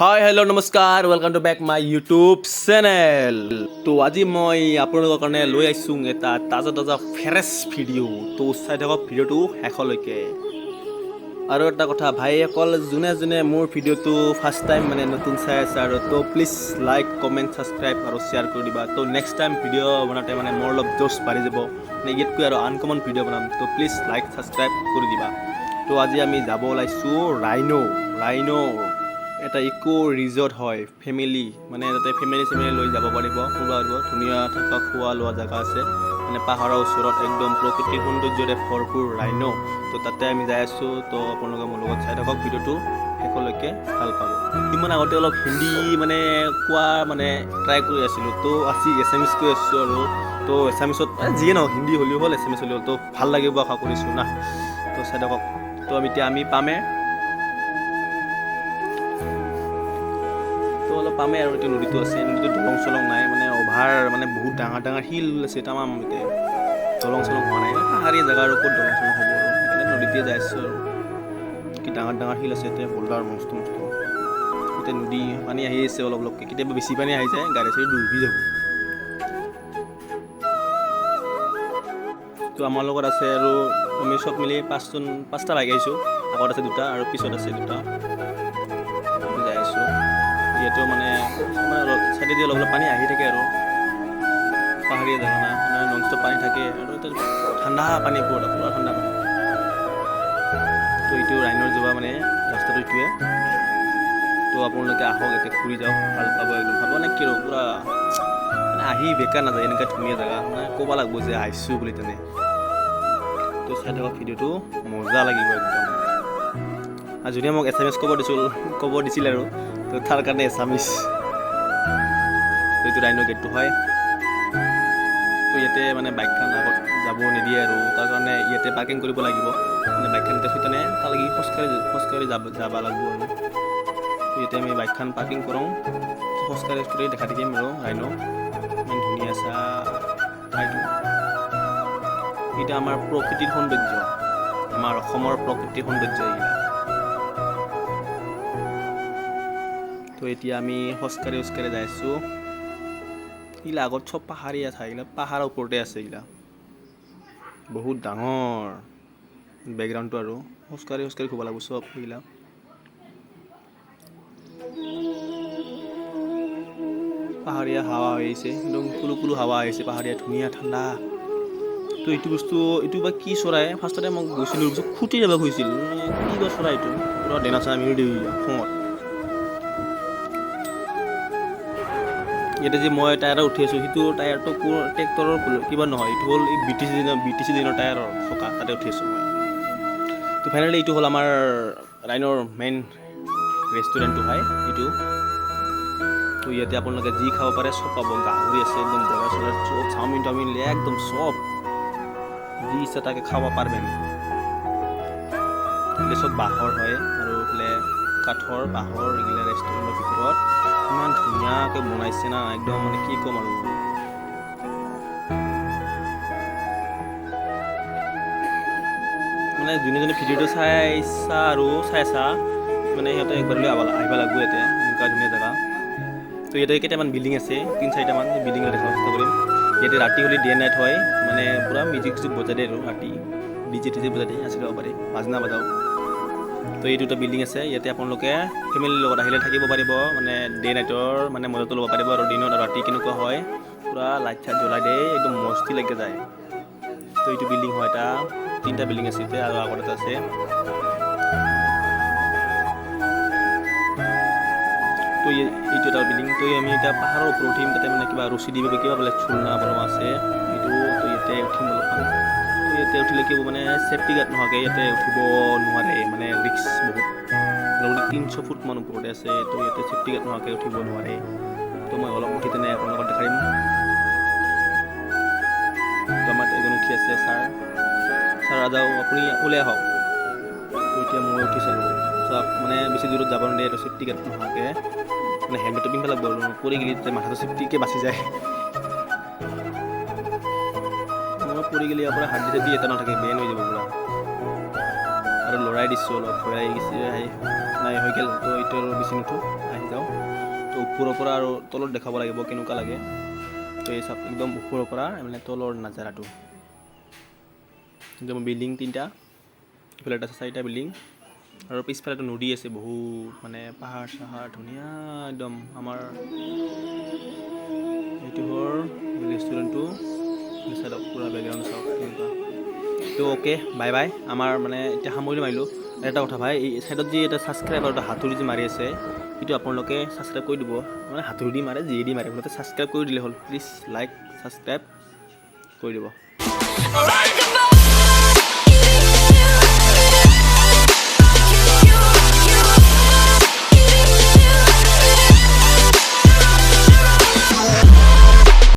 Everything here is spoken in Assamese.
হাই, হেল্ল', নমস্কাৰ, welcome to back my YouTube channel. তো আজি মই আপোনালোকৰ কাৰণে লৈ আহিছোঁ এটা তাজা তাজা ফ্ৰেছ ভিডিঅ'। তো চাই থাকক ভিডিঅ'টো শেষলৈকে। আৰু এটা কথা ভাইসকল, যোনে যোনে মোৰ ভিডিঅ'টো ফাৰ্ষ্ট টাইম মানে নতুন চাই আছে আৰু, তো প্লিজ লাইক, কমেণ্ট, ছাবস্ক্ৰাইব আৰু শ্বেয়াৰ কৰি দিবা। তো নেক্সট টাইম ভিডিঅ' বনাওঁতে মানে মোৰ অলপ জোচ বাঢ়ি যাব, মানে ইয়াতকৈ আৰু আনকমন ভিডিঅ' বনাম। তো প্লিজ লাইক, ছাবস্ক্ৰাইব কৰি দিবা। তো আজি আমি যাব ওলাইছোঁ ৰাইন'। ৰাইন' এটা ইক' ৰিজৰ্ট হয়। ফেমিলি মানে তাতে ফেমিলি চেমিলি লৈ যাব পাৰিব, ফুৰিব পাৰিব। ধুনীয়া থকা খোৱা লোৱা জেগা আছে, মানে পাহাৰৰ ওচৰত একদম প্ৰকৃতিৰ সৌন্দৰ্যৰে ভৰপূৰ ৰাইন'। তো তাতে আমি যাই আছোঁ। তো আপোনালোকে মোৰ লগত চাই থাকক ভিডিঅ'টো শেষলৈকে, ভাল পাব। ইমান আগতে অলপ হিন্দী মানে কোৱা মানে ট্ৰাই কৰি আছিলোঁ, তো আজি এছামিছ কৈ আছোঁ আৰু। তো এছামিছত যিয়ে নহওক, হিন্দী হ'লেও হ'ল, এছামিছ হ'লেও হ'ল, তো ভাল লাগিব আশা কৰিছোঁ না। তো চাই থাকক। তো আমি এতিয়া আমি পামে, তো অলপ পামেই আৰু। এতিয়া নদীটো আছে, নদীটোত দলং চলং নাই, মানে অভাৰ মানে বহুত ডাঙৰ ডাঙৰ শিল আছে তামাম। এতিয়া দলং চলং হোৱা নাই, পাহাৰীয়া জেগা আৰু ক'ত দলং চলং হ'ব আৰু? সেইকাৰণে নদীতে যাই আছোঁ আৰু। কি ডাঙৰ ডাঙৰ শিল আছে এতিয়া, বল্ডাৰ মস্ত মস্ত। এতিয়া নদী পানী আহি আছে অলপ অলপকৈ, কেতিয়াবা বেছি পানী আহি যায়, গাড়ী চাড়ী ডুবি যাব। তো আমাৰ লগত আছে আৰু আমি চব মিলি পাঁচজন, পাঁচটা বাইক আহিছোঁ। আগত আছে দুটা আৰু পিছত আছে দুটা। যাই আছোঁ। ইয়াতেও মানে মানে অলপ চাইডেদি অলপ অলপ পানী আহি থাকে আৰু, পাহাৰীয়া জেগা না, মানে নন ষ্টপ পানী থাকে আৰু তাত ঠাণ্ডা পানী, পুৰা পুৰা ঠাণ্ডা পানী। তো এইটো ৰাইনৰ যোৱা মানে ৰাস্তাটো এইটোৱে। তো আপোনালোকে আহক, ইয়াতে ফুৰি যাওক, ভাল পাব একদম। ভাল মানে কি আৰু, পূৰা মানে আহি বেকাৰ নাযায়, এনেকুৱা ধুনীয়া জেগা, মানে ক'ব লাগিব যে আহিছোঁ বুলি তেনে। তো চাই থাকক ভিডিঅ'টো, মজা লাগিব একদম। আৰু যোনে মোক এছামিছ ক'ব দিছিল আৰু, তো তাৰ কাৰণে এছামিছ। এইটো ৰাইনৰ গেটটো হয়। তো ইয়াতে মানে বাইকখন আগত যাব নিদিয়ে আৰু, তাৰ কাৰণে ইয়াতে পাৰ্কিং কৰিব লাগিব। মানে বাইকখন ইয়াতে থৈ তেনে তাৰ লাগি খোজকাঢ়ি খোজকাঢ়ি যাব লাগিব আৰু। তো ইয়াতে আমি বাইকখন পাৰ্কিং কৰোঁ, খোজকাঢ়ি খোজকাঢ়ি দেখা থাকিম আৰু ৰাইন'। ইমান ধুনীয়া ঠাইটো। এইটো আমাৰ প্ৰকৃতিৰ সৌন্দৰ্য, আমাৰ অসমৰ প্ৰকৃতিৰ সৌন্দৰ্য এইগিলা। তো এতিয়া আমি খোজকাঢ়ি খোজকাঢ়ি যাই আছোঁ। এইগিলা আগত চব পাহাৰীয়া ঠাই, এইগিলা পাহাৰৰ ওপৰতে আছে এইগিলা। বহুত ডাঙৰ বেকগ্ৰাউণ্ডটো আৰু খোজকাঢ়ি খোজকাঢ়ি ঘূৰিব লাগিব চব এইগিলা। পাহাৰীয়া হাৱা আহিছে, একদম কুলু কুলু হাৱা আহিছে পাহাৰীয়া, ধুনীয়া ঠাণ্ডা। তো এইটো বস্তু, এইটো বা কি চৰাই? ফাৰ্ষ্টতে মই গৈছিলোঁ, পিছত খুটি যাব খুজিছিল, মানে কি বা চৰাই এইটো, পূৰা ডেনা চেনা মিলি দিয়ে খঙত। ইয়াতে যে মই টায়াৰত উঠি আছোঁ, সেইটো টায়াৰটো ট্ৰেক্টৰৰ কিবা নহয়, এইটো হ'ল এই ব্ৰিটিছ দিনৰ টায়াৰৰ চকা, তাতে উঠি আছোঁ মই। তো ফাইনেলি এইটো হ'ল আমাৰ ৰাইনৰ মেইন ৰেষ্টুৰেণ্টটো হয় এইটো। তো ইয়াতে আপোনালোকে যি খাব পাৰে চব পাব। গাহৰি আছে, একদম ব্ৰইলাৰ চয়লাৰ চব, চাওমিন টাওমিন একদম চব, যি ইচ্ছা তাকে খাব পাৰবেন। এইগিলা চব বাঁহৰ হয় আৰু এইফালে কাঠৰ বাঁহৰ এইগিলা। ৰেষ্টুৰেণ্টৰ ভিতৰত ইমান ধুনীয়াকৈ বনাইছে না একদম, মানে কি ক'ম আৰু। মানে যোনে যোনে ভিডিঅ'টো চাইছা আৰু চাইছা, মানে সিহঁতে একবাৰ হ'লেও আহিব লাগিব ইয়াতে, এনেকুৱা ধুনীয়া জেগা। তো ইয়াতে কেইটামান বিল্ডিং আছে, তিনি চাৰিটামান বিল্ডিং দেখাব চেষ্টা কৰিম। ইয়াতে ৰাতি হ'লে ডে নাইট হয়, মানে পূৰা মিউজিক চিউজিক বজাই দিয়ে আৰু ৰাতি ডিজে টিজে বজাই দিয়ে, নাচি ল'ব পাৰি, বাজনা বাজাওঁ। তো এই দুটা বিল্ডিং আছে, ইয়াতে আপোনালোকে ফেমিলিৰ লগত আহিলে থাকিব পাৰিব, মানে ডে নাইটৰ মানে মজাটো ল'ব পাৰিব আৰু। দিনত আৰু ৰাতি কেনেকুৱা হয়, পূৰা লাইট চাইট জ্বলাই দিয়ে, একদম মস্তি লাগি যায়। তো এইটো বিল্ডিং হয় এটা, তিনিটা বিল্ডিং আছে এতিয়া আৰু আগত এটা আছে। তো এইটো এটা বিল্ডিং। তো আমি এতিয়া পাহাৰৰ ওপৰত উঠিম, তাতে মানে কিবা ৰছী দিব, কিবা বোলে ঝুলনা বনোৱা আছে এইটো। তো ইয়াতে উঠিম অলপমান। তো ইয়াতে উঠিলে কি হ'ব, মানে চেফটি গাৰ্ড নোহোৱাকৈ ইয়াতে উঠিব নোৱাৰে, মানে ৰিস্ক বহুত। মোটামুটি 300 ফুটমান ওপৰতে আছে। তো ইয়াতে চেফটি গাৰ্ড নোহোৱাকৈ উঠিব নোৱাৰে। তো মই অলপ উঠি তেনে আপোনালোকক দেখাই দিম। তো আমাৰ এজন উঠি আছে, ছাৰ, ছাৰ যাওঁ, আপুনি ওলাই আহক। তো এতিয়া মই উঠি চালোঁ চাওক, মানে বেছি দূৰত যাব নিদিয়ে এইটো চেফটি গাৰ্ড নোহোৱাকৈ, মানে হেলমেটটো পিন্ধিব লাগিব আৰু, পৰি গ'লে তেতিয়া মাথাটো চেফটিকৈ বাচি যায়। মই পৰি গ'লে ইয়াৰ পৰা হাত দি এটা নাথাকে, বেন হৈ যাব পূৰা। আৰু লৰাই দিছোঁ অলপ, ভয় লাগি গৈছে, নাই হৈ গ'ল। তো এইটো আৰু বেছি নুঠো, আহি যাওঁ। ওপৰৰ পৰা আৰু তলত দেখাব লাগিব কেনেকুৱা লাগে। তো এই চাওক, একদম ওপৰৰ পৰা মানে তলৰ নাজাৰাটো। একদম বিল্ডিং তিনিটা, ইফালে এটা আছে, চাৰিটা বিল্ডিং আৰু পিছফালেতো নদী আছে বহুত, মানে পাহাৰ চাহাৰ ধুনীয়া একদম। আমাৰ এইটো হ'ল ৰেষ্টুৰেণ্টটো। চাওক, পূৰা বেকগ্ৰাউণ্ড চাওক কেনেকুৱা। তো অ'কে, বাই বাই। আমাৰ মানে এতিয়া সামৰণি মাৰিলোঁ। এটা কথা ভাই, এই ছাইডত যি এটা ছাবস্ক্ৰাইব আৰু এটা হাতুৰি যি মাৰি আছে, সেইটো আপোনালোকে ছাবস্ক্ৰাইব কৰি দিব। মানে হাতুৰি দি মাৰে, যিয়ে দি মাৰে, মুঠতে ছাবস্ক্ৰাইব কৰি দিলে হ'ল। প্লিজ লাইক, ছাবস্ক্ৰাইব কৰি দিব। Alright.